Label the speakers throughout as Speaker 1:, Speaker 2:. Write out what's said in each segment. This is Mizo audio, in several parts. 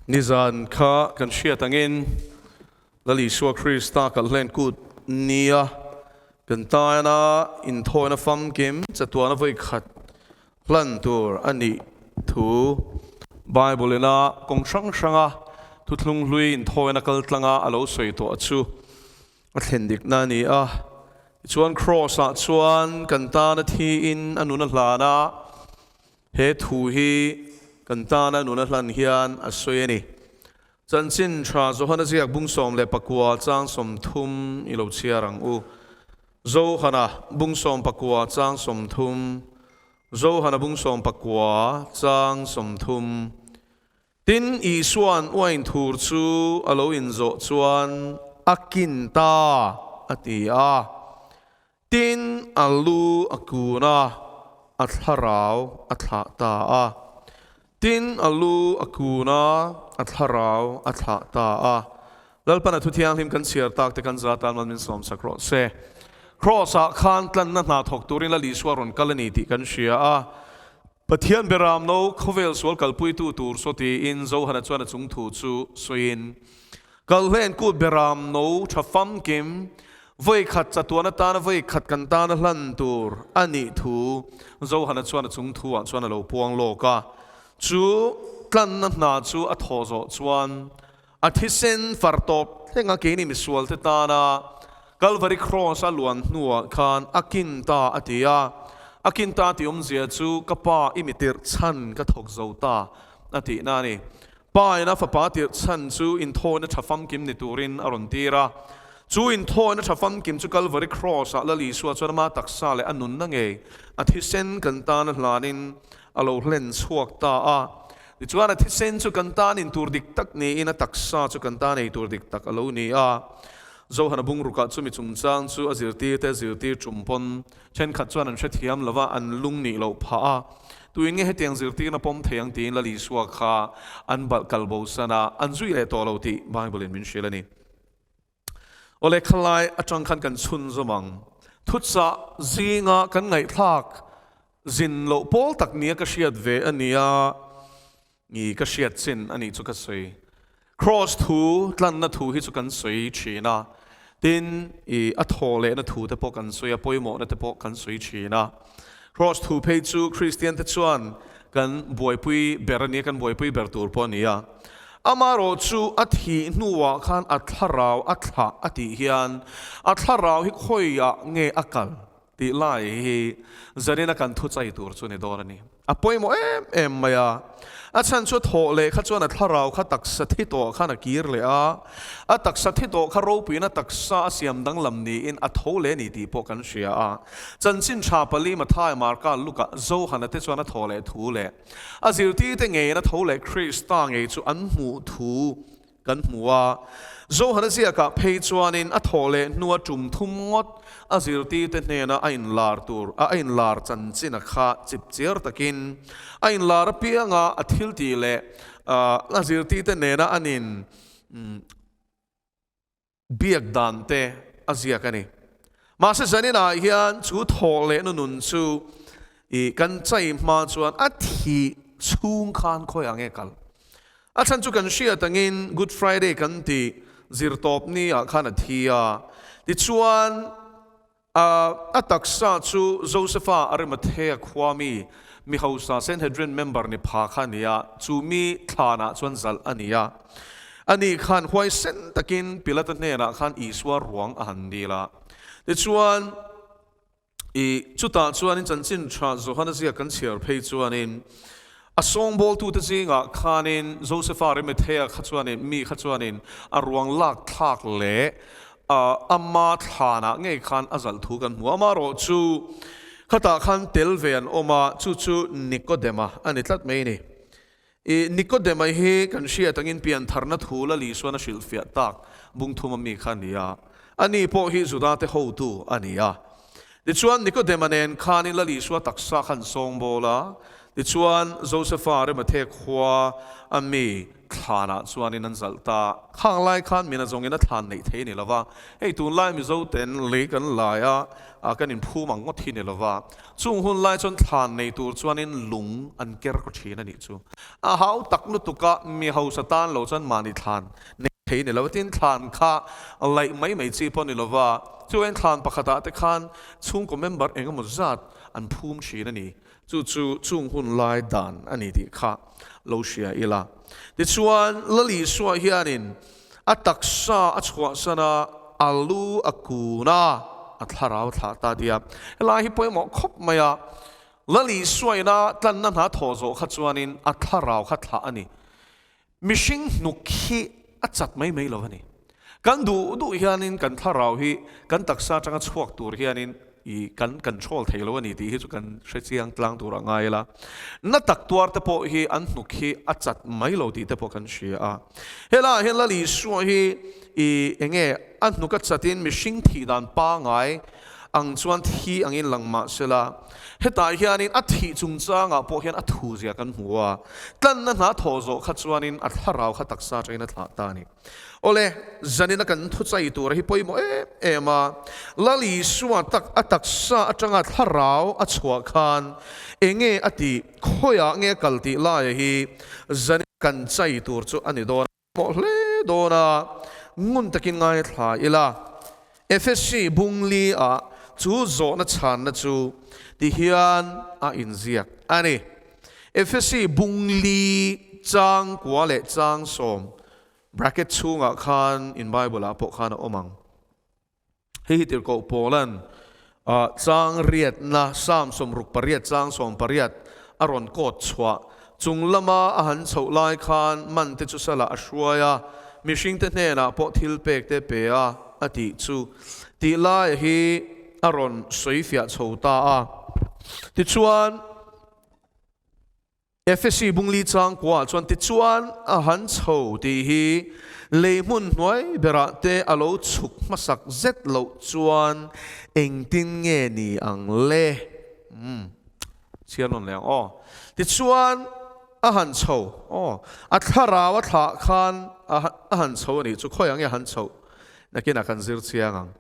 Speaker 1: Nizan kha kan hriat angin Lal Isua Krista kalhlen kut nia kan tana inthawina famkim chatuana vawi khat hlan tur a nih thu Bible ina kawng hrang hranga thuthlung hlui inthawina kaltlanga a lo sawi tawh chu a thlen dikna a ni a. Tichuan Kraws ah chuan kan tana thiin a nun a hlan a. He thu hi kan tana nuna hlan hian a sawi a ni. Chanchin tha Johana ziak bung 19 chang 30 i lo chhiar ang u. Johana bung 19 chang 30 Johana bung 19 chang 30 Tin, Isua'n uain thur chu a lo inzawh chuan a kin ta a ti a. Tin, a lu a kun a, a thlarau a thlah ta a. Tin, a lu a kun a, a thlarau a thlah ta a. Lalpan a thu thianghlim kan chhiar tak te kan za tan man min sawm sak rawh se. Kraws ah khan tlanna hna thawk turin Lal Isua rawn kal a ni tih kan hria a. Pathian beram no khawvel sual kalpuitu tur saw tiin Johana chuan a chung thu chu sawiin, Kalhlen kut beram no tha famkim, vawi khat chatuan atana vawi khat kan tana hlan tur a nih thu Johana chuan a chung thu ah chuan a lo puang lawk a. Chu tlanna hna chu a thawh zawh chuan a thisen far tawp thlenga keini misual te tana Kalvari Kraws a luan hnuah khan a kin ta a ti a. A kin ta tih awmzia chu ka pa i mi tirh chhan ka thawk zo ta a tihna a ni. Pa in a fapa tirh chhan chu inthawina tha famkim ni turin a rawn tir a. Chu inthawina tha famkim chu Kalvari Kraws ah Lal Isua chuan ama taksa leh a nunna ngei a thisen kan tan a hlanin a lo hlen chhuak ta a. Tichuan a thisen chu kan tan in tur dik tak niin a taksa chu kan tan ei tur dik tak a lo ni a. Johana bungrukah chumi chungchang chu a zirtirte zirtir tum pawn thenkhat chuan an hrethiam lo va, an lung nih loh phah a. Tuin nge hetiang zirtirna pawm thei ang tiin Lal Isua kha an balh kal bosan a, an zui leh tawh lo tih Bible in min hrilh a ni. Awle khalai atang khan kan chhunzawm ang. Thuchah zinga kan ngaihthlak zin loh pawl tak nia ka hriat ve a nia, i ka hriat chin a nih chu ka sawi. Kraws thu tlanna thu hi chu kan sawi thin a, tin i a thaw lehna thu te pawh kan sawi a, pawimawhna te pawh kan sawi thin a. Kraws thu phei chu Kristian te chuan kan buaipui ber a nia, kan buaipui ber tur pawh a ni a. Amaherawh chu a thih hnuah khan a thlarau a thlah a tih hian a thlarau hi khawiah nge a kal tih lai hi zanina kan thuchai tur chu ni dawn a ni. A pawimawh em em mai a. A chhan chu thawh leh kha chuan a thlarau kha taksa thi tawh khan a kir leh a. A taksa thi tawh kha ropuiin a taksa a siam danglam niin a tho leh a ni tih pawh kan hria a. Chanchin tha pali Mathai, Marka, Luka, Johana te chuan a thawh leh thu leh a zirtirte ngeiin a tho leh Krista ngei chu an hmuh thu kan hmu a. Johana ziakah phei chuanin a thawh leh hnua tum thum ngawt a zirtirte hnena a inlar tur a inlar chanchin a kha chip chiar takin a inlar apianga a thiltih leh a zirtirte nena an in biak dan te a ziak a ni. Mahse zaninah hian chu thawh leh nu nun chu i kan chai hma chuan a thih chhung khan khawi ang nge kal? A chhan chu kan hriat angin Good Friday kan tih zirtawp ni ah khan a thi a. Tichuan a taksa chu Josepha Arimathea khua mi, mi hausa Sanhedrin member ni pha kha a ni a, chu mi thlanah chuan zalh a ni a. Ani khan huaisen takin Pilata hnenah khan Isua ruang a han dil a. Tichuan, i chutah chuanin chanchin tha Johana ziak kan chhiar phei chuanin a sawngbawltute zingah khanin Josepha Arimathea kha chuanin mi kha chuanin a ruang lak thlak leh ama thlanah ngei khan a zalh thu kan hmu a. Amaherawh chu khatah khan tel ve an awm a, chu chu Nikodema a ni tlat mai a ni. I Nikodema hi kan hriat angin piantharna thu la Lisuan a hrilhfiah tak bungthuma mi kha a ni a, ani pawh hi Judate hotu a ni a. Tichuan Nikodema nen khanin la Lisua taksa kha an sawngbawl a. Tichuan, Josefa Arimathea khua a mi thlanah chuanin an zalh ta. Khang lai khan mina zawngin a thlan neih thei a ni lo va, hei tunlai Mizoten lei kan lai a, kan inphum ang ngawt hi ni lo va, chung hun lai chuan thlan nei tur chuanin lung an ker kaw thin a nih chu. A hau tak lutuk a, mi hausa tan lo chuan mahni thlan nei thei ni lo va, tin thlan kha laih mai mai chi pawh ni lo va, chuan thlan pakhatah te khan chhungkaw member eng emaw zat an phum thin a ni. Chu chu chung hun lai dan a ni tih kha lo hria ila. Tichuan, Lal Isua hianin a taksa a chhuahsan a, a lu a kun a, a thlarau thlah ta tia. Helai hi pawimawh khawp mai a, Lal Isua ina tlanna hna thawh zawh kha chuanin a thlarau kha thlah a ni. Mihring hnuk hi a chat mai mai lo a ni. Kan duh duh hianin kan thlarau hi kan taksa atanga chhuak tur hianin i kan control thei lo a ni tih hi chu kan hre chiang tlang tur a ngai la. Na tak tuar te pawh hi an hnuk hi a chat mai lo tih te pawh kan hria a. Helaiah hian Lal Isua hi i enge a hnuk a chatin mihring thih dan pangai ang chuan thi angin lang mah sela, hetah hianin a thih chungchangah pawh hian a thu zia kan hmu a, tlanna hna thawh zawh kha chuanin a thlarau kha taksa atangin a thlah ta a ni. Awle, zanina kan thuchai tura hi pawimawh em em a, Lal Isua tak a taksa atanga thlarau a chhuah khan enge a tih, khawiah nge a kal tih laia hi zanina kan chai tur chu a ni dawn a. Pawh hle dawn a, ngun takin ngaithla ila. Efesi bungli ah chu zawhna chhanna chu ti hian a inziak a ni. Efesi bungli chang kua leh chang sawm bracket chhungah khan in Bible ah pawh khan a awm ang. Hei hi tirhkoh Paula'n chang riatna Psalm 68 chang 18 a rawn kawt chhuah chung lama a han chhoh lai khan man te chu salah a hruai a, mihringte hnenah pawh thil pek te pe a a tih chu tih lai hi a rawn sawifiah chho ta a. Tichuan. Efesi bungli changkuaah chuan tichuan a han chho tih hi lei hmun hnuai berah te a lo chhuk hmasak zet loh chuan engtin nge ni ang le? Umm, chhiar nawn leh ang aw. Tichuan a han chho aw, a thlarau a thlah khan a han chho a nih chu, khawiah nge a han chhoh? Nakinah kan zir chiang ang.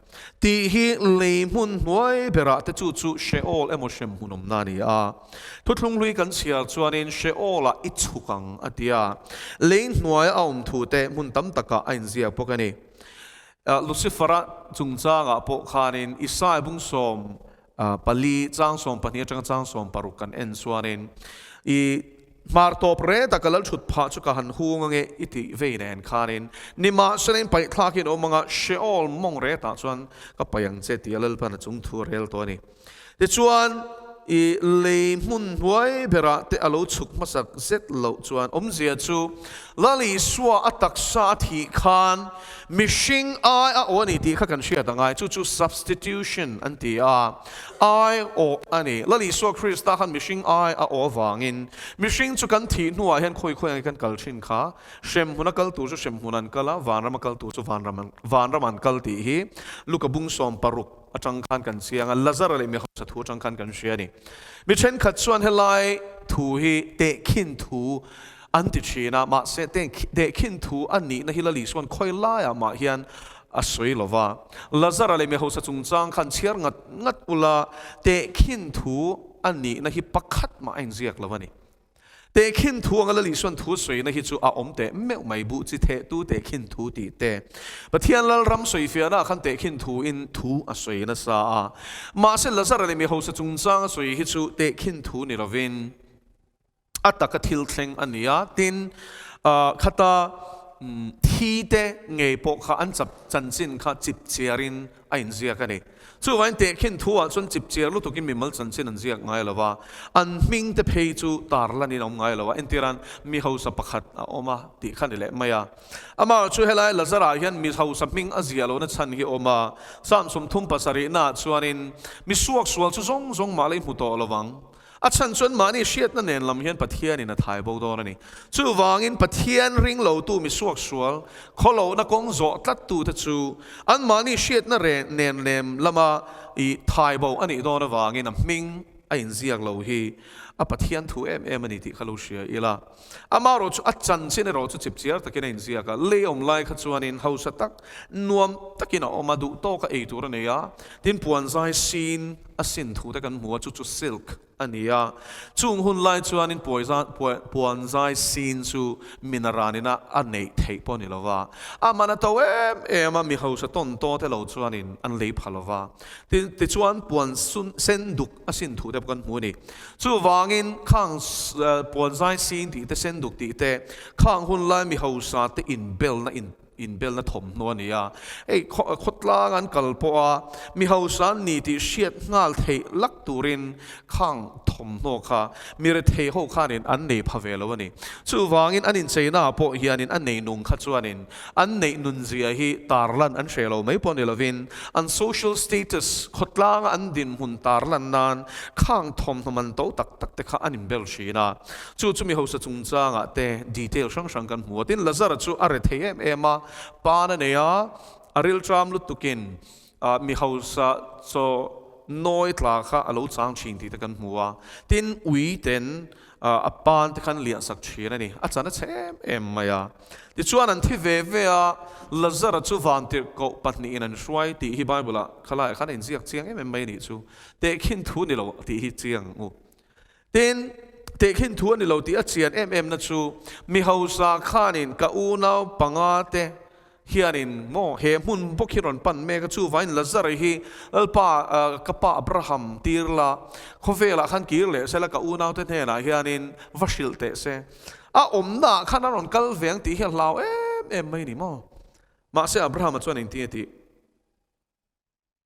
Speaker 1: Tih hi lei hmun hnuai berah te chu chu Sheol emaw hrem hmun awmna a ni a. Thuthlung hlui kan chhiar chuanin Sheol-ah i chhuk ang a ti a. Lei hnuaia a awm thu te hmun tam takah a inziak bawk a ni. Lucifer-a chungchangah pawh khanin Isai bung sawm pali chang 12 atanga chang 16 kan en chuanin i hmar tawp re taka lal thut phah chu ka han hung ange i tih vei nen khanin nimahsela in paih thlakin awm anga Sheol mawng retah chuan ka paih ang che tia Lalpan a chung thu a rel tawh a ni. Tichuan i lei hmun hnuai berah te a lo chhuk hmasak zet loh chuan awmzia chu Lal Isua a taksa a thih khan mihring ai a awh a ni tih kha kan hriat a ngai. Chu chu substitution an ti a, ai awh a ni. Lal Isua Krista khan mihring ai a awh avangin mihring chu kan thih hnuah hian khawi khawi angin kan kal thin kha. Hremhmun a kal tur chu hremhmun an kal a, vanram a kal tur chu vanram vanram an kal tih hi Luka bung 16 atang khan kan chiang a, Lazara leh mi hausa thu atang khan kan hria a ni. Mi thenkhat chuan helai thu hi tehkhin thu an ti thin a, mahse tehkhin thu a nihna hi Lali chuan khawi laiah mah hian a sawi lo va. Lazara leh mi hausa chungchang khan chhiar ngat ngat ula tehkhin thu a nihna hi pakhat mah a inziak lo a ni. Tehkhin thu anga Lali chuan thu sawina hi chu a awm teh meuh mai, buh chi thehtu tehkhin thu tih te. Pathian Lalram sawifiahnaah khan tehkhin thu in thu a sawi nasa a. Mahse Lazara leh mi hausa chungchanga sawi hi chu tehkhin thu ni lovin a taka thil thleng a ni a. Tin, khata thi te ngei pawh kha an chap chanchin kha chip chiarin a inziak a ni. Chuvangin tehkhin thu-ah chuan chipchiar lutukin mimal chanchin an ziak ngai lo va, an hming te phei chu tarlanin a awm ngai lo a, entira'n mi hausa pakhat a awm a tih kha ni leh mai a. Amah chu helai Lazara hian mi hausa hming a ziah lohna chhan hi a awm a, Psalm 37-naah chuanin, Mi suaksual chu zawng zawng mah la i hmu tawh lo vang. A chhan chuan mahni hriatna nen lam hian Pathianin a thai bo dawn a ni. Chuvangin Pathian ring lotu mi suaksual, khawlohna kawng zawh tlattute chu anmahni hriatna reh nen lem lama i thai bo a nih dawn avangin a hming a inziak lo hi. a Pathian thu em em a ni tih kha lo hria ila. Amaherawh chu a chanchin erawh chu chipchiar takin a inziak a, lei awm lai kha chuanin hausa tak, nuam takin a awm a, duh tawka ei tur a nei a, tin puanzai sin a sin thu te kan hmu a, chu chu silk a ni a. Chung hun lai chuanin puanzai sin chu minaran ina a neih theih pawh a ni lo va, a man a to em em a, mi hausa tawn taw te lo chuanin an lei pha lo va. Tichuan puan sen duk a sin thu te pawh kan hmu a ni. Chuvangin khang puanzai sin tih te, sen duk tih te, khang hun lai mi hausa te inbelna inbelna thawmhnaw a ni a. Hei khawtlang an kal pawh a, mi hausa an ni tih hriat nghal theih lak turin khang thawmhnaw kha mi rethei ho khanin an nei pha ve lo a ni. Chuvangin an incheina ah pawh hianin a nei nung kha chuanin An neih nunzia hi tarlan an hre lo mai pawh ni lovin, an social status, khawtlanga an dinhmun tarlan nan khang thawmhnaw man to tak tak te kha an inbel thin a. Chu chu mi hausa chungchangah te detail hrang hrang kan hmu a. Tin, Lazara chu a rethei em em a, pan a nei a, a rilṭam lutukin mi hausa chaw nawi tla kha a lo chang thin tih te kan hmu a. Tin, ui ten A pan te khan liah sak thin a ni. A chan a chhe em em mai a. Tichuan an thi ve ve a, Lazara chu vantirhkoh pahnihin an hruai tih hi Bible-ah khalaiah khan a inziak chiang em em mai a nih chu. Tehkhin thu ni lo tih hi chiang ang u. Tin, tehkhin thu a ni lo tih a chian em em na chu mi hausa khanin ka unau panga te Hianin maw he hmun bawk hi rawn pan mek a, chuvain Lazara hi Lalpa ka pa Abraham tir la, khawvelah khan kir leh se la ka unaute hnenah hianin va hrilh teh se. A awmnaah khan a rawn kal ve ang tih hi a hlau em em mai ni maw? Mahse Abrahama chuan engtin a tih?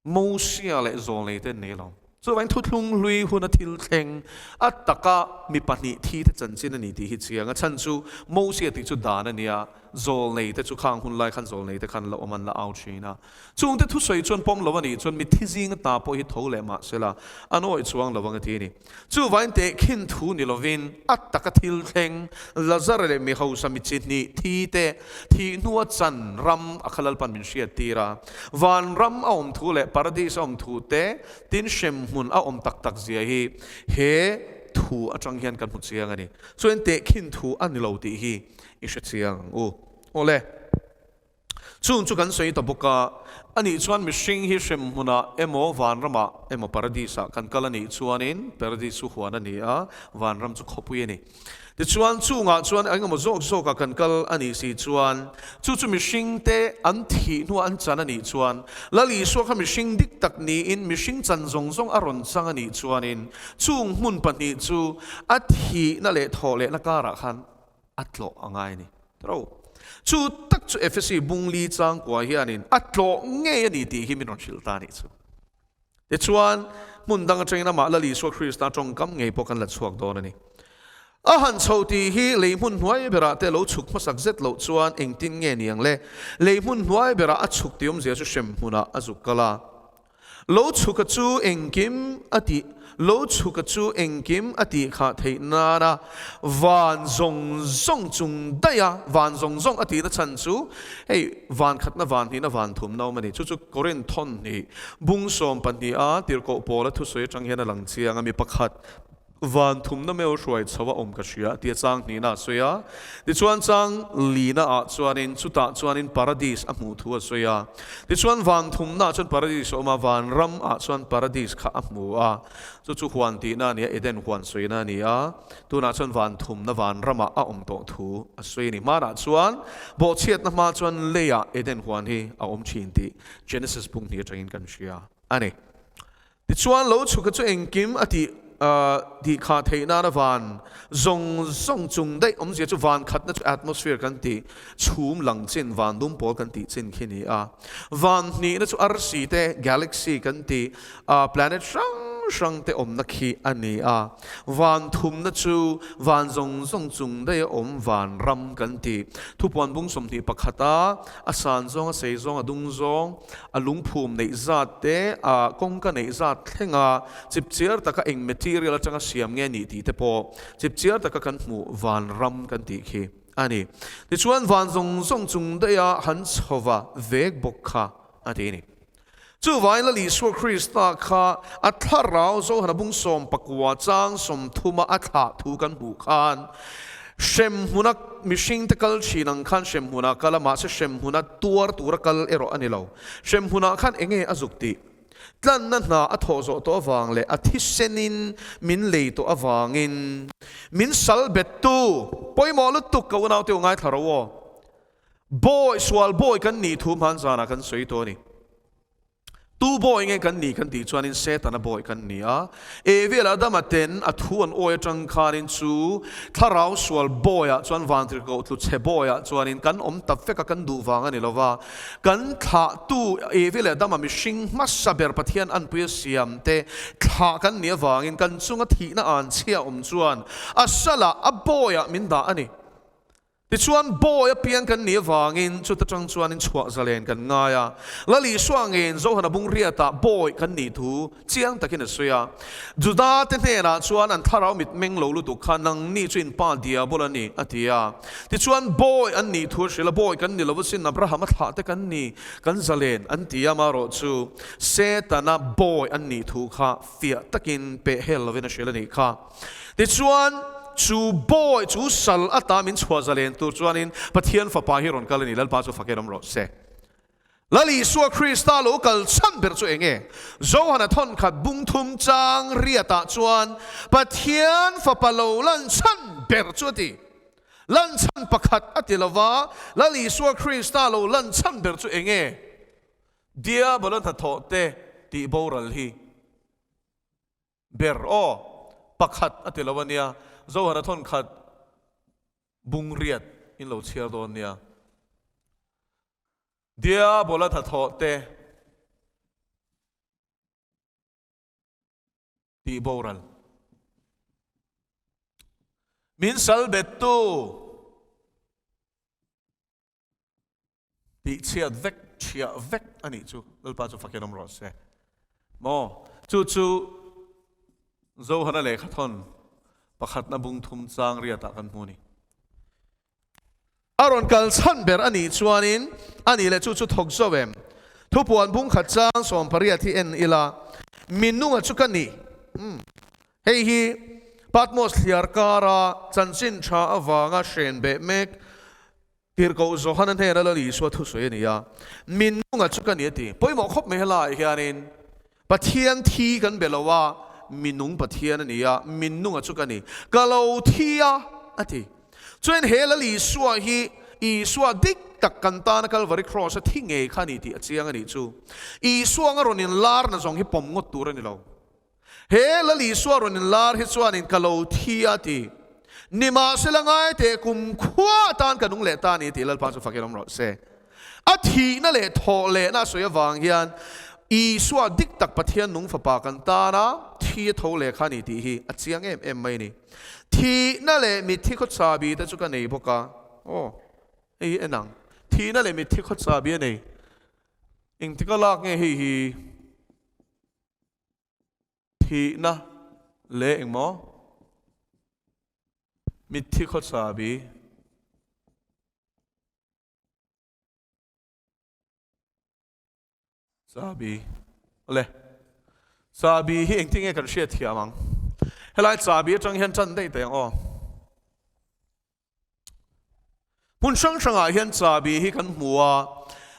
Speaker 1: Mosia leh Zawlnei te an nei lo. Chuvangin thuthlung hlui huna thil thleng a taka mi pahnih thi te chanchin a ni tih hi chiang a. Chhan chu Mosia tih chu dan a nia, Zawlnei te chu khang hun lai khan Zawlnei te khan la awm an la au thin a. Chungte thusawi chuan pawm lo a nih chuan mitthi zinga ta pawh hi tho leh mah sela an awih chuang lo ang a ti a ni. Chuvangin tehkhin thu ni lovin a taka thil thleng Lazara leh mi hausa mi chi hnih thi te thih hnua chan ram a kha Lalpan min hriat tir a. Van ram a awm thu leh Paradis a awm thu te tin hrem hmun a awm tak tak zia hi he thu atang hian kan hmu chiang a ni. Chuan tehkhin thu a ni lo tih hi i hre chiang ang u. Awle. Chung chu kan sawi ta bawk a, anih chuan mihring hi hrem hmunah emaw vanramah emaw paradis-ah kan kal anih chuanin paradis chu huan a ni a, vanram chu khawpui a ni. Tichuan chungah chuan eng emaw zawk zawkah kan kal anih si chuan chu chu mihringte an thih hnuah an chan anih chuan Lal Isua kha mihring dik tak niin mihring chan zawng zawng a rawn chang anih chuanin chung hmun pahnih chu a thihna leh thawhlehna karah khan a tlawh a ngai a ni. Ro. Chu tak chu Efesi bungli changkua hianin a tlawh ngei a ni tih hi min rawn hrilh ta a nih chu. Tichuan, hmun dang atangin amah Lal Isua Krista tawngkam ngei pawh kan la chhuak dawn a ni. A han chho tih hi lei hmun hnuai berah te lo chhuk hmasak zet loh chuan engtin nge ni ang le? Lei hmun hnuai berah a chhuk tih awmzia chu hrem hmunah a zuk kal a. Lo chhuka chu engkim a tih Lo chhuka chu engkim a tih khah theih nana van zawng zawng chung daih a, van zawng zawng a tihna chhan chu hei van khatna van hnihna van thumna awm a ni. Chu chu Korinth thawn hnih bung 12 a tirhkoh Paula thusawi atang hian a lang chiang a, mi pakhat Van thumna meuh hruai chho a awm ka hria tia chang hnihna a sawi a. Tichuan chang lina ah chuanin chutah chuanin paradis a hmuh thu a sawi a. Tichuan van thumna ah chuan paradis a awm a, van ram ah chuan paradis kha a hmu a. Chu chu huan tihna a ni a, Eden huan sawina a ni a. Tunah chuan van thumna van ramah a awm tawh thu a sawi a ni. Hmanah chuan bawhchhiatna hma chuan leiah Eden huan hi a awm thin tih Genesis bung hnih atangin kan hria a ni. Tichuan lo chhuka chu engkim a tih tih khah theih nana van zawng zawng chung daih awmzia chu van khatna chu atmosphere kan tih chhum lang chin van dum pawl kan tih chin khi ni a. Van hnihna chu arsi te galaxy kan tih planet hrang hrang te awmna khi a ni a. Van thumna chu van zawng zawng chung daih a awm van ram kan tih thupuan bung 21 a a san zawng a sei zawng a dung zawng A lungphum neih zat te, a kawngka neih zat thlenga chipchiar taka eng material atanga siam nge nih tih te pawh chipchiar taka kan hmuh vanram kan tih khi a ni. Tichuan van zawng zawng chung daiha han chhova vek bawk kha a ti a ni. Chuvangin Lal Isua Krista kha a thlarau Johana bung 19 chang 30 a a thlah thu kan hmuh khan hremhmuna mihringte kal thin ang khan hremhmunah kal a, mahse hremhmuna tuar tura kal erawh a ni lo. Hremhmunah khan enge a zuk tih? Tlanna hna a thawh zawh tawh avang leh a thisenin min lei tawh avangin min sal bettu pawimawh lutuk ka unaute u ngaithla ro aw. Bawi, sual bawi kan nih thu hman zanah kan sawi tawh a ni. Tu bawi nge kan nih kan tih chuanin Setana bawi kan ni a. Evi leh Adama ten a thu an awi atang khanin chu thlarau sual bawiah chuan vantirhkoh tlu chhe bawiah chuanin kan awm ta vek a, kan duh vang a ni lo va. Kan thlahtu Evi leh Adama mihring hmasa ber Pathian anpuia siam te thlah kan nih avangin kan chunga thihna anchhia awm chuan a salah a bawiah min dah a ni. Tichuan, bawi apiang kan nih avangin chuta tang chuanin chhuah zalen kan ngai a. Lal Isua ngeiin Johana bung riatah bawi kan nih thu chiang takin a sawi a. Juda te hnenah chuan an thlarau mit meng lo lutuk kha nangni chu in pa diabol a ni, a ti a. Tichuan, bawi an nih thu a hrilh a, bawi kan ni lo asin, Abrahama thlah te kan ni, kan zalen an ti a, amaherawh chu Setana bawi an nih thu kha fiah takin pehhel lovin a hrilh a nih kha. Tichuan, chu bawi, chu sal ata min chhuah zalen tur chuanin Pathian Fapa hi rawn kal a ni, Lalpa chu fak erawm rawh se. Lal Isua Krista lo kal chhan ber chu eng nge? Johana thawnkhat bung thum chang riatah chuan Pathian Fapa lo lan chhan ber chu a ti. Lan chhan pakhat a ti lova, Lal Isua Krista lo lan chhan ber chu eng nge? Diabola hnathawh te tih boral hi. Ber aw, pakhat a ti lo a nia, Zohara thawn khat bung riat in lo chhiar dawn nia. Diabola hnathawh te tih boral. Min sal bettu. Tih chhiat vek, chhiah vek a nih chu Lalpa chu fakin awm rawh se. Maw? Chu chu Johana lehkhathawn pakhatna bung thum chang riatah kan hmu a ni. A rawn kal chhan ber a nih chuanin a nih leh chu chu thawk zo em? Thupuan bung khat chang 18 hi en ila, Mi nunga chu ka ni. Umm. Hei hi Patmos thliar kara chanchin tha avanga hren beh mek Tirhkoh Johana hnena Lal Isua thusawi a ni a, Min nunga chu ka ni a ti. Pawimawh khawp mai helaiah hianin Pathian thi kan be lo a, mi nung Pathian a ni a, min nunga chu ka ni. Ka lo thi a, a ti. Chuan he Lal Isua hi Isua dik tak kan tana Kalvari Cross a thi ngei kha a ni tih a chiang a nih chu. Isua anga rawn inlarna zawng hi pawm ngawt tur a ni lo. He Lal Isua rawn inlar hi chuanin ka lo thi a ti. Nimahsela ngai teh kum khua atan ka nung leh ta a ni tih Lalpa chu fakin awm rawh se. A thihna leh thawh lehna a sawi avang hian Isua dik tak Pathian nung fapa kan tana thi a tho leh kha a ni tih hi a chiang em em mai a ni. Thihna leh mitthi khaw chahbi te chu ka nei bawk a. Aw, hei hi en ang. Thihna leh mitthi khaw chahbi a nei. Engtik a lak nge hei hi? Thihna leh engmaw? Mitthi khaw chahbi. Chahbi. Awle. Chahbi hi engtin nge kan hriat thiam ang? Helai chahbi atang hian tan daih teh ang aw. Hmun hrang hrangah hian chahbi hi kan hmu a,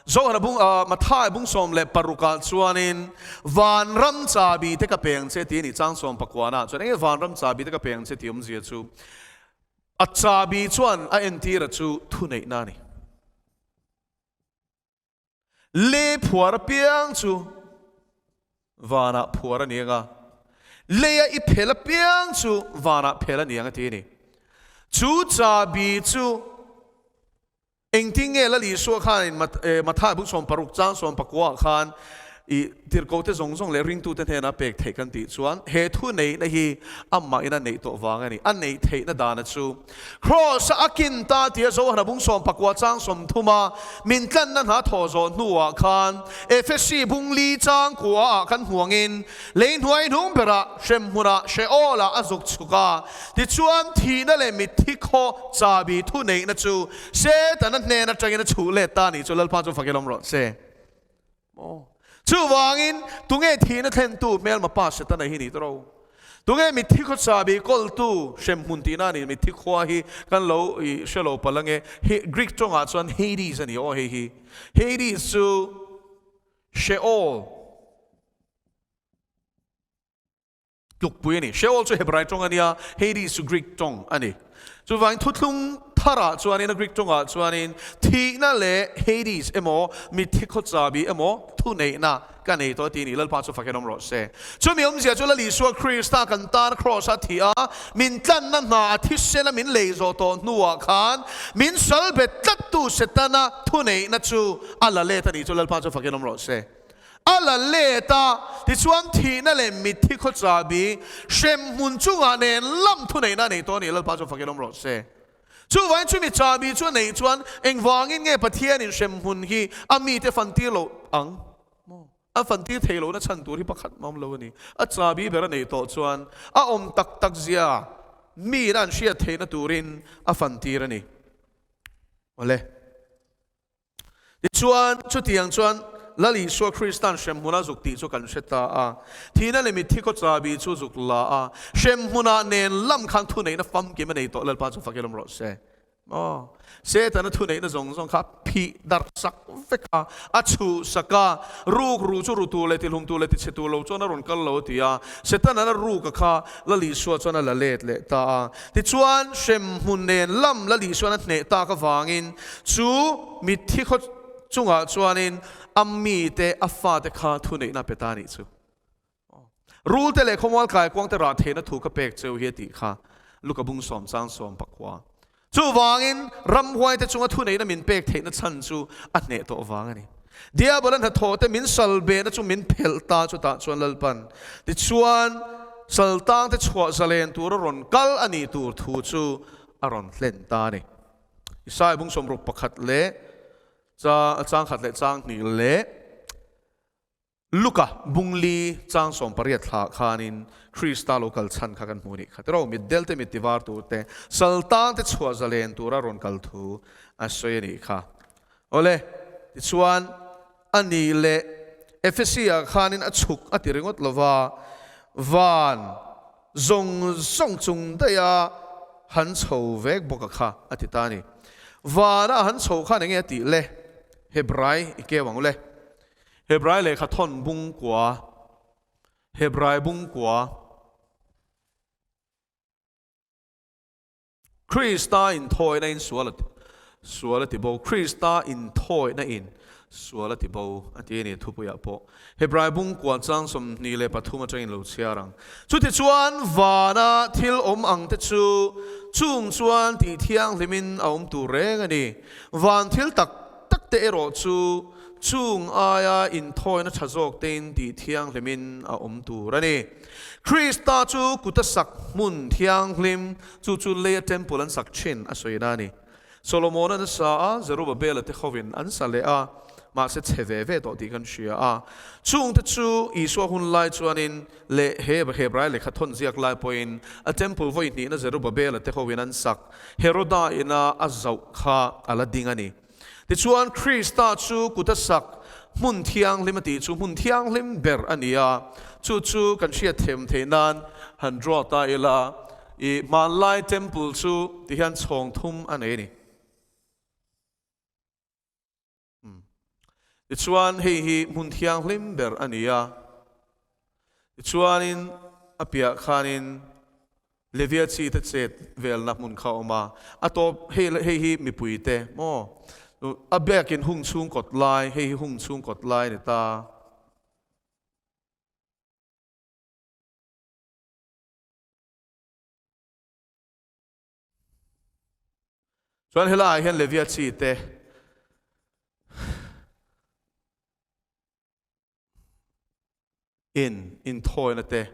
Speaker 1: Zohara bung ah Mathai bung 16 ah chuanin vanram chahbi te ka peng che tih a ni chang 19 ah chuan enge vanram chahbi te ka peng che tih awmzia chu a chahbi chuan a entira chu thuneihna a ni. Lei phuar apiang chu vanah phuar a ni ang a, leia i phel apiang chu vanah phel a ni ang a ti a ni. Chu chahbi chu engtin nge Lal Isua khanin Mathai bung 16 chang 19 ah khan i tirhkohte zawng zawng leh ringtute hnena pek theih kan tih chuan he thu neihna hi amahin a neih tawh vang a ni. A neih theihna dana chu Kraws a kin ta tia Johana bung 19 chang 30 a min tlanna hna thawh zawh hnuah khan Efesi bung li chang kua ah kan hmuangin lei hnuai hnung berah hremhmunah Sheol-ah a zuk chhuk a. Tichuan thihna leh mitthi khaw chahbi thu neihna chu Setana hnen atangin a chhuh let ta a nih chu Lalpa chu fakin awm rawh se. Maw? Chuvangin, tunge thihna thlentu hmelma pa Setana hi ni tawh? Tunge mitthi khaw chahbi kawltu hremhmun tihna a ni? Mitthi khua hi kan lo i hre lo palh ange. Hi Greek tawngah chuan Hades a ni aw hei hi. Hades chu Sheol tlukpui a ni. Sheol chu Hebrai tawng a nia, Hades chu Greek tawng a ni. Chuvangin thuthlung tharah chuanin a Greek tawngah chuanin thihna leh Hades emaw mitthi khaw chahbi emaw thuneihna ka nei tawh a ti a ni. Lalpa chu fakin awm rawh se. Chumi awmzia chu Lal Isua Krista kan tan Kraws a thih a, min tlanna hna a thisena min lei zawh tawh hnuah khan min sal bet tlattu Setana thuneihna chu a la let a ni chu Lalpa chu fakin awm rawh se. A la let a, tichuan thihna leh mitthi khaw chahbi hremhmun chungah nen lam thuneihna a nei tawh a ni, Lalpa chu fakin awm rawh se. Chuvangin chumi chahbi chu a neih chuan engvangin nge Pathianin hremhmun hi a mite fantir loh ang maw? A fantir thei lohna chhan tur hi pakhat mah awm lo a ni. A chahbi ber a neih tawh chuan a awm tak tak zia miin an hriat theihna turin a fantir a ni. Awle. Tichuan, chutiang chuan Lal Isua Krista'n hremhmuna zuk tih chu kan hre ta a. Thihna leh mitthi khaw chahbi chu zuk la a, hremhmunah nen lam khan thuneihna famkim a nei tawh Lalpa chu fakilawm rawh se. Aw, Setana thuneihna zawng zawng kha a phih darh sak vek a, a chhuh sak a, ruk ru chu ru tur leh tihlum tur leh tichhe tur lo chuan a rawn kal lo a ti a. Setana'n a ruk a kha Lal Isua chuan a la let leh ta a. Tichuan, hremhmun nen lam Lal Isua'n a hneh tak avangin Chu mitthi khaw chungah chuanin a mite, a fate kha thuneihna a pe ta a nih chu. Rulte leh khawmual kaikuangte rah theihna thu ka pek cheu hi a tih kha Luka bung sawm chang sawm pakua. Chuvangin ramhuaite chunga thuneihna min pek theihna chhan chu a hneh tawh vang a ni. Diabola hnathawhte min sal behna chu min phelh ta chutah chuan Lalpan tichuan saltangte chhuah zalen tura rawn kal a nih tur thu chu a rawn hlen ta a ni. Isaiah bung sawmruk pakhat leh chang khat leh chang hnih leh Luka bung li chang sawm pariat thla khanin Krista lo kal chhan kha kan hmu nih kha tiraw mitdel te mit tivar tur te saltang te chhuah zalen tura rawn kal thu a sawi a nih kha. Awle, tichuan a nih leh Ephesi ah khanin a chhuk a ti ringawt lova van Zawng zawng chung daiha han chho vek bawk a kha a ti ta a ni. Vana a han chho khan enge a tih le? Hebrai i keu ang u le. Hebrai lehkha thawn bung kua, Hebrai bung kua. Krista inthawina in sual a sual a ti bo, Krista inthawina in sual a ti bo a ti a ni thupuiah pawh. Hebrai bung kuan chang 23 atangin lo chhiar ang. Chutichuan vana thil awm ang te chu chung chuan tih thianghlimin a awm tur reng a ni. Van thil tak tak te erawh chu chung aia inthawina tha zawk tein tih thianghlimin a awm tur a ni. Krista chu kuta sak hmun thianghlim, chu chu leia temple an sak thin a sawina a ni. Solomon-a'n a sa a, Zerubbabel-a te hovin an sa leh a, mahse chhe ve ve tawh tih kan hria a. Chungte chu Isua hun lai chuanin leh he Hebrai lehkha thawn ziak lai pawhin a temple vawi hnihna Zerubbabel-a te hovin an sak Heroda ina a zauh kha a la ding a ni. Tichuan, Krista chu kuta sak hmun thianghlim a tih chu hmun thianghlim ber a ni a, chu chu kan hriat them theih nan han draw ta ila, i hmanlai temple chu tihian chhawng thum a nei a ni. Tichuan, hei hi hmun thianghlim ber a ni a, tichuanin a piah khanin Levia chi te chet velna hmun kha a awm a, a tawp hei hei hi mipui te maw a biakin hung chhung kawt lai hei hi hung chhung kawt lai a ni ta. Chuan helaiah hian Levia chi te in inthawina te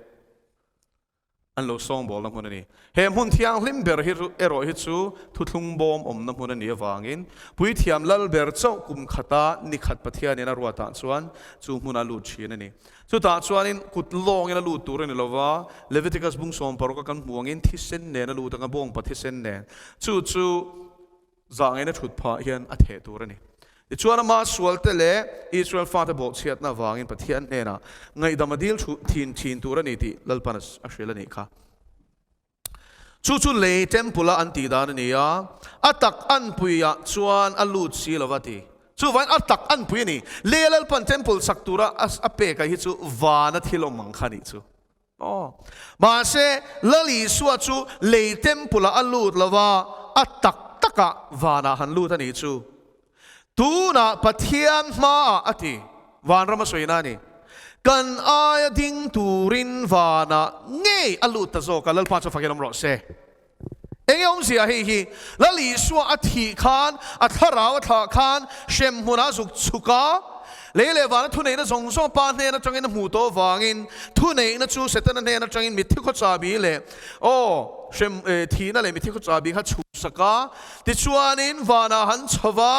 Speaker 1: an lo sawngbawlna hmun a ni. He hmun thianghlim ber hi erawh hi chu thuthlung bawm awmna hmun a nih avangin Puithiam lal ber chauh kum khata ni khat Pathianin a ruatah chuan chu hmuna lut thin a ni. Chutah chuanin kut lawngin a lut tur a ni lova, Leviticus bung 16 a kan hmuh angin thisen nen a lut anga bawngpa thisen nen chu chu Zahngaihna thut phah hian a theh tur a ni. Tichuan ama sualte leh Israel fate bawhchhiatna avangin Pathian hnenah ngaihdam a dil thin thin tur a ni tih Lalpan a hrilh a nih kha. Chu chu lei temple a an tih dan a ni a, a tak anpuiah chuan a lut si lo va ti. Chuvangin a tak anpui a ni. Lei a Lalpan temple sak tura a pek a hi chu vana thil awm ang kha a nih chu. Aw. Mahse, Lal Isua chu lei temple ah a lut lo va, a tak takah vanah han lut a nih chu. Tunah Pathian hmaah a ti, vanram a sawina a ni. Kan aia ding turin vanah ngei a lut ta zawk a, Lalpa chu fakin awm rawh se. Enge awmzia hei hi? Lal Isua a thih khan, a thlarau a thlah khan, hremhmunah a zuk chhuk a, lei leh vana thuneihna zawng zawng Pa hnen atangin a hmuh tawh avangin thuneihna chu Setana hnen atangin mitthi khaw chabi leh aw hrem thihna leh mitthi khaw chabi kha chhuhsak a, tichuanin vanah han chho va,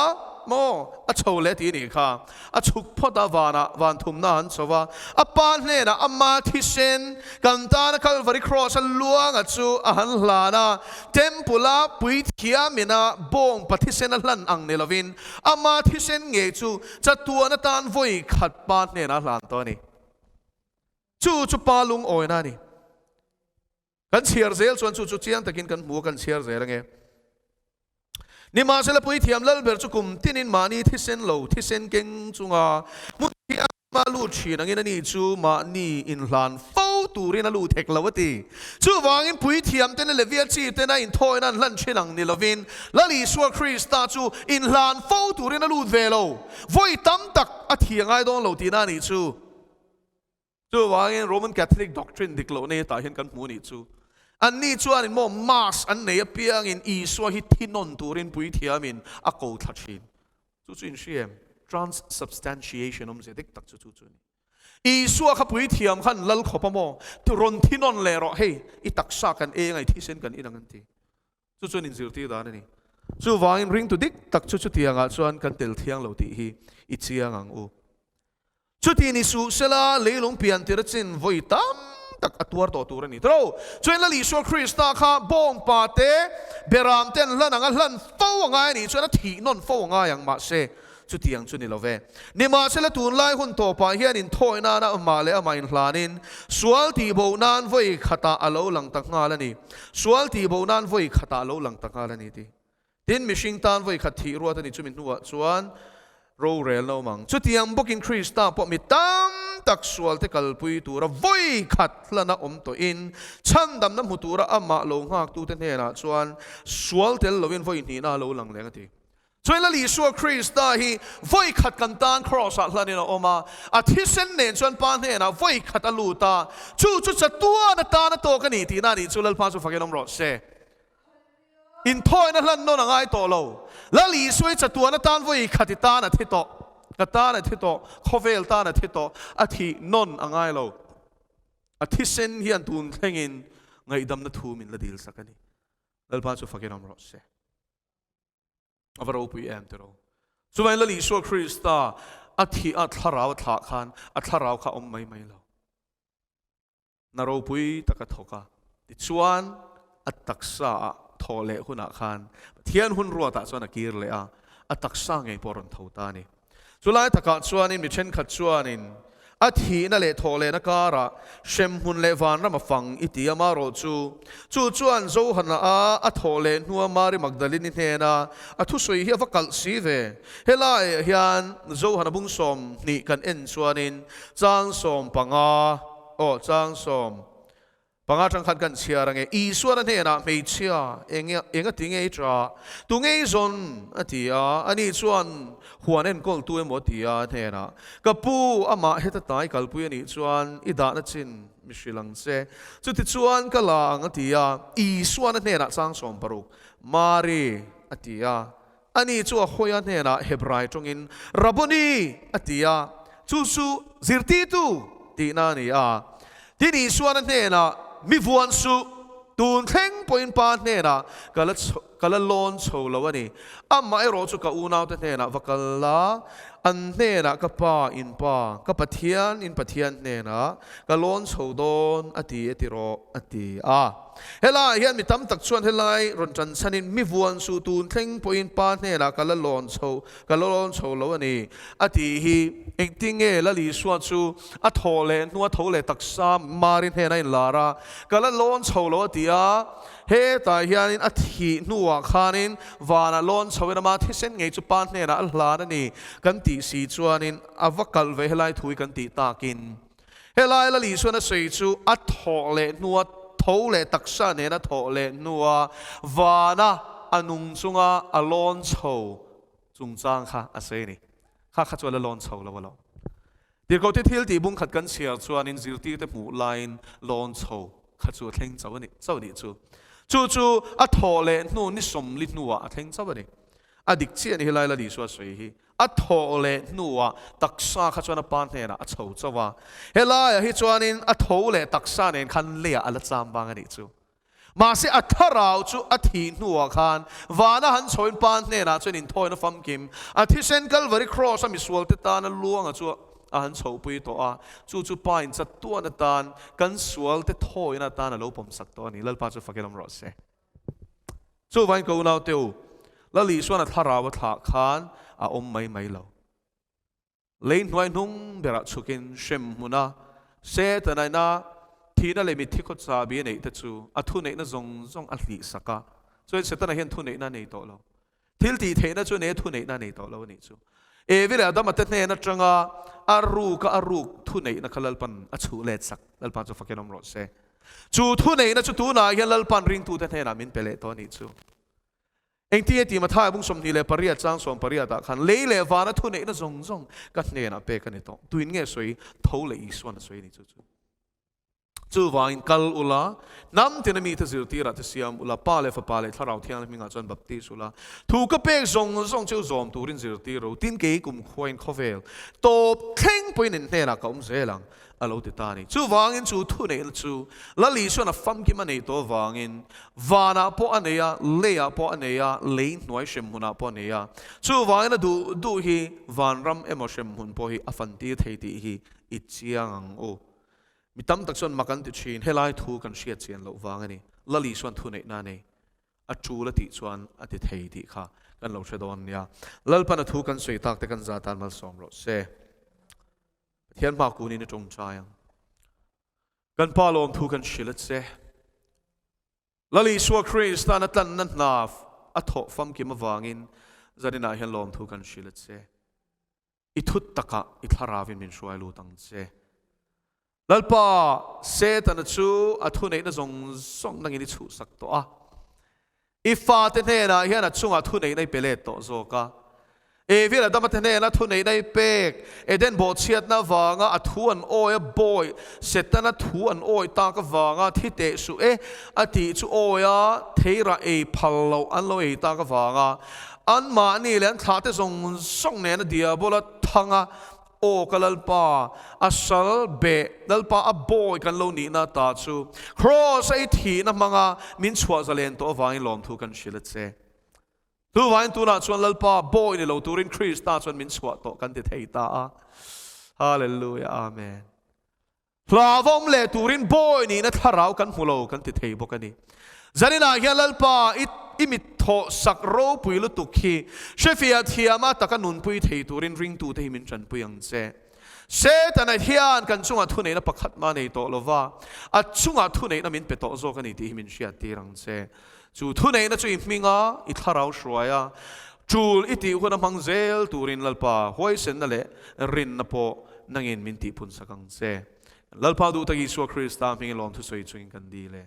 Speaker 1: maw a chho leh tih a nih kha. A chhuk phawt a, vanah van thumna an chho a, a pa hnenah ama thisen kan tana Kalvari Kraws a luanga chu a han hlan a, Temple-a puithiamina bawngpa thisen a hlan ang ni lovin ama thisen ngei chu chatuan atan vawi khat pa hnenah a hlan tawh a ni. Chu chu pa lungawina a ni. Kan chhiar zel chuan chu chu chiang takin kan hmu a, kan chhiar zel ange. Nimahsela Puithiam Lalber chu kum tinin mahni thisen lo thisen keng chunga hmun thianghlim a lut thin angin ani chu mahni inhlan fo turin a lut hek lo a ti. Chuvangin Puithiam tena Levia chi tena inthawina an hlan thin ang ni lovin Lal Isua Krista chu inhlan fo turin a lut ve lo. Vawi tam tak a thi a ngai dawn lo tihna a nih chu. Chuvangin Roman Catholic doctrine dik loh nei tah hian kan hmu nih chu. Anni chuanin maw Mass an nei apiangin Isua hi thi nawn turin puithiamin a ko thla thin. Chu chu inhria em? Transubstantiation awmzia dik tak chu chu chu a ni. Isua kha puithiam khan lal khawp a maw? Rawn thi nawn leh rawh, hei i taksa kan eng a, i thisen kan in ang an ti. Chu chuan inzirtir dan a ni. Chuvangin ringtu dik tak chu chutiangah chuan kan tel thiang lo tih hi i chiang ang u. Chuti ni suh sela leilung pian tir a chin vawi tam tak a tuar tawh tur a ni. Tro, chuan Lal Isua Krista kha bawngpa te, beram te an hlan ang a, hlan fo a ngai a nih chuan a thih nawn fo a ngai ang. Mahse, chutiang chu ni lo ve. Nimahsela tunlai hun tawpah hian inthawi nana amah leh amah inhlanin sual tihbo nan vawi khatah a lo lang ta nghal a ni. Sual tihbo nan vawi khatah a lo lang ta nghal a ni tih. Tin, mihring tan vawi khat thih ruat a ni chumi hnuah chuan rorelna awm ang. Chutiang bawkin Krista pawh mi tam tak sualte kalpui tura vawi khat hlana awm tawhin chhandamna hmu tura amah lo nghaktute hnenah chuan sual tel loin vawi hnihna a lo lang leng a ti. Chuan Lal Isua Krista hi vawi khat kan tan Kraws-ah hlanin a awm a, a thisen nen chuan Pa hnenah vawi khat a lut a, chu chu chatuan atan a tawk a ni tihna a nih chu Lalpa chu fakin awm rawh se. Inthawina hlan nawn a ngai tawh lo. Lal Isua hi chatuan atan vawi khat i tan a thi tawh, ka tan a thi tawh, khawvel tan a thi tawh, a thih nawn a ngai lo. A thisen hian tun thlengin ngaihdamna thu min la dilsak a ni. Lalpa chu fakin awm rawh se. A va ropui em tiraw? Chuvangin Lal Isua Krista a thih a thlarau a thlah khan a thlarau kha awm mai mai lo. Na ropui tak a thawk a, tichuan a taksa ah thawh leh hunah khan Pathian hun ruatah chuan a kir leh a, a taksa ngei pawh a rawn tho ta a ni. Chulai takah chuanin mi thenkhat chuanin a thihna leh thawhlehna karah hremhmun leh vanram a fang i ti a, marawh chu chu chuan Johana a a thawhleh hnua Mari Magdalini hnena a thusawi hi a va kalh si ve. Helaiah hian Johana bung 20 kan en chuanin chang 15 aw chang sawm Panga tang khan kan chhiar ange, Isuan a hnenah, Hmeichhia, eng eng a ti ngei ṭa? Tu ngei zawn? a ti a. Ani chuan, Huan enkawl tu emaw a ti a, a hnenah, Ka pu, amah heta tlai kalpui a nih chuan i dahna chin mi hrilh ang che. Chutichuan ka la ang a ti a. Isuan a hnenah chang 60, Mari, a ti a. Ani chu a hawi a hnenah Hebrai tawngin, Rabboni! a ti a, chu chu zirtirtu tihna a ni a. Tin, Isuan a hnenah, Mi vuan suh, tun thleng pawhin Pa hnenah ka la ka la lawn chho lo a ni. Amah erawh chu ka unaute hnenah va kal la, an hnenah ka Pa in Pa, ka Pathian in Pathian hnenah ka lawn chho dawn a ti a ti rawh, a ti a. Helaiah hian mi tam tak chuan helai rawn ṭan chhanin mi vuan suh tun thleng pawhin Pa hnenah ka la lawn chho, ka la lawn chho lo a ni, a tih hi. Engtinge Lal Isua chu a thawh leh hnua tho leh taksa Mari hnena inlar a, ka la lawn chho lo a ti a. Hetah hianin a thih hnuah khanin vanah lawn chhoin ama thisen ngei chu Pa hnenah a hlan a ni kan tih si chuanin a va kalh ve helai thu hi kan tih takin Helai Lal Isuan a sawi chu a thawh leh hnua tho leh taksa nena thawh leh hnua vana a nung chunga a lawn chho chungchang kha a sawi a ni. Kha kha chu a la lawn chho lo alawm. Tirhkohte thil tih bung khat kan chhiar chuanin zirtirte hmuh laiin lawn chho kha chu a thleng chauh a ni chauh nih chu. Chu chu a thawh leh hnu ni sawmli hnuah a thleng chauh a ni. A dik chiah a ni helai Lal Isua sawi hi. A thawh leh hnuah taksa kha chuan a pa hnenah a chho chauh a. Helaiah hi chuanin a tho leh taksa nen khan leiah a la cham vang a nih chu. Mahse a thlarau chu a thih hnuah khan vana han chhoin pa hnenah chuan inthawina famkim a thisen Kalvari Kraws a misualte tana luanga chu a han chhohpui tawh a. Chu chu pa in chatuan atan kan sualte thawina atan a lo pawmsak tawh a ni. Lalpa chu fakin awm rawh se. Chuvain ka unaute u, Lal Isuan a thlarau a thlah khan a awm mai mai lo. Lei hnuai hnung berah chhukin hrem hmuna Setanaina thihna leh mitthi khaw chabi a neih te chu a thuneihna zawng zawng a hlih sak a. Chuan Setana hian thuneihna a nei tawh lo. Thil tih theihna chu nei a thuneihna a nei tawh lo a nih chu. Evi leh Adama te hnen atanga a ruka a ruk thuneihna kha Lalpan a chhuh let sak. Lalpa chu fakin awm rawh se. Chu thuneihna chu tunah hian Lalpan ringtute hnenah min pe leh tawh a nih chu. Engtinge tih Mathaia bung 28 chang 18 ah khan lei leh vana thuneihna zawng zawng ka hnenah pek a ni tawh. Tuin nge sawi tho leh Isuan a sawi a ni chu chu. Chuvangin kal ula, hnam tina mite zirtirah te siam ula, Pa leh Fapa leh Thlarau Thianghlim hmingah chuan baptis ula, thu ka pek zawng zawng chu zawm turin zirtir ro, tin kei kumkhuain khawvel tawp thleng pawhin in hnenah ka awm zel ang, a lo ti ta a ni. Chuvangin chu thuneihna chu Lal Isuan a famkim a neih tawh avangin vanah pawh a nei a, leiah pawh a nei a, lei hnuai hremhmunah pawh a nei a. Chuvangin a duh duh hi vanram emaw hremhmun pawh hi a fantir thei tih hi i chiang ang u. Mi tam tak chuan mak an ti thin, helai thu kan hriat chian loh vang a ni. Lal Isuan thuneihna a nei, a tul a tih chuan a ti thei tih kha kan lo hre dawn nia. Lalpan a thu kan sawi tak te kan za tan malsawm rawh se. Pathian hma kunin i tawngtai ang. Kan Pa lawm thu kan hrilh a che. Lal Isua Kristan a tlanna hna a thawh famkim avangin zaninah hian lawm thu kan hrilh a che. I thut takah i thlaravin min hruai lut ang che. Lalpa, Setana chu a thuneihna zawng zawng nangin i chhuhsak tawh a. I fate hnenah hian a chungah thuneihna i pe let tawh zawk a. Evi leh Adama te hnena thuneihna i pek, Eden bawhchhiatna avanga a thu an awi a bawi, Setana thu an awi tak avanga thi teh suh e a tih chu awi a, theirah ei phal loh an lo ei tak avanga Anmahni leh an thlahte zawng zawng nena diabola thanga aw ka Lalpa, a sal beh Lalpa a bawi kan lo nihna ta chu Kraws a i thihna hmanga min chhuah zalen tawh avangin lawmthu kan hrilh a che. Chuvangin tunah chuan Lalpa bawi ni lo turin Krista chuan min chhuah tawh kan ti thei ta a. Hallelujah Amen. Hlauhawm leh turin bawi nihna thlarau kan hmu lo kan ti thei bawk a ni. Zaninah hian Lalpa i i mit thawh sak ropui lutuk hi hrefiah thiama taka nunpui thei turin ringtute hi min tanpui ang che. Setana hian kan chungah thuneihna pakhat mah nei tawh lova, a chungah thuneihna min pe tawh zawk a ni tih hi min hriattir ang che. Chu thuneihna chu i hminga i thlarau hruaia tul i tih hun a hmang zel turin Lalpa huaisenna leh rinna pawh nangin min tihphun sak ang che. Lalpa duh tak Isua Krista hmingin lawmthu sawi chungin kan dil e.